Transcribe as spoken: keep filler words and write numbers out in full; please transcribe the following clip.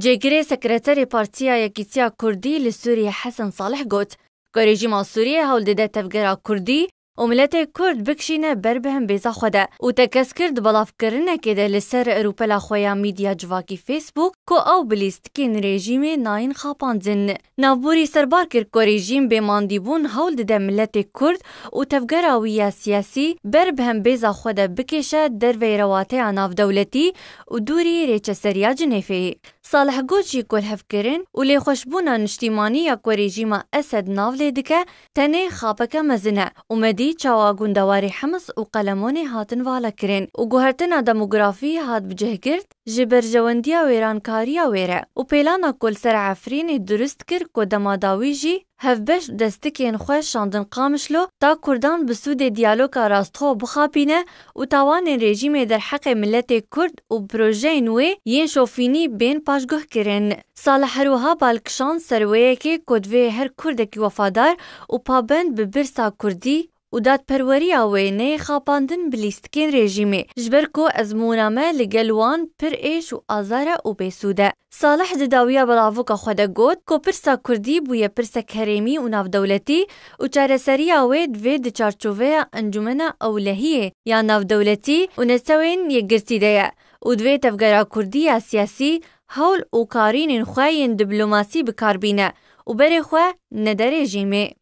Cêgirê Sekreterê Partiya Yekîtiya Kurdî li Sûriyê Hesen Salih got ku rejîma Sûriyê hewl dide tevgera Kurdî û miletê Kurd bikişîne ber bi hembêza xwe de û tekez kir di belavkirinekê de li ser rûpela xwe ya mîdya civakî Facebook ku ew bi lîstikên rejîmê nayên xapandin. Navborî serbar kir ku rejîm bê mandîbûn hewl dide miletê Kurd û tevgera wî ya siyasî ber bi hembêza xwe de bikêşe derveyî rewateya navdewletî û dûrî rêçeseriya Cinêfê. Salih got jî ku lihevkirin û lêxweşbûna niştîmanî ya ku rejîma Esed nav lê dike tenê xapeke mezin e û me dî çawa gundewarê Hims û Qelemonê hatin vala kirin û guhertina demografî hat bi cih girt ji berjewendiya wêrankariya wê re û pêlana ku li ser Efrînê dirust kir ku dema dawî jî hevbeş destikên xwe şandin Qamişlo ta Kurdan bi sûdê diyaloga rastxwe bixapîne û tawanên rejîmê derheqê miletê Kurd û projeyên wê yên şofînî bên paşguhkirin. Salih her wiha bal kişand ser wê yekê ku divê her Kurdekî wefadar û pabend bi pirsa Kurdî û dadperweriya wê neyê xapandin bi lîstikên rejîmê, ji ber ku ezmûna me li gel wan pir êş û azar e û bêsûd e. Salih di dawiya belavoka xwe de got ku pirsa Kurdî bûye pirsek herêmî û navdewletî û çareseriya wê divê di çarçoveya Encûmena Ewlehiyê ya Navdewletî û Netewên Yekgirtî de ye û divê tevgera Kurdî ya siyasî hewl û karînên xwe yên diplomasî bi kar bîne û berê xwe nede rejîmê.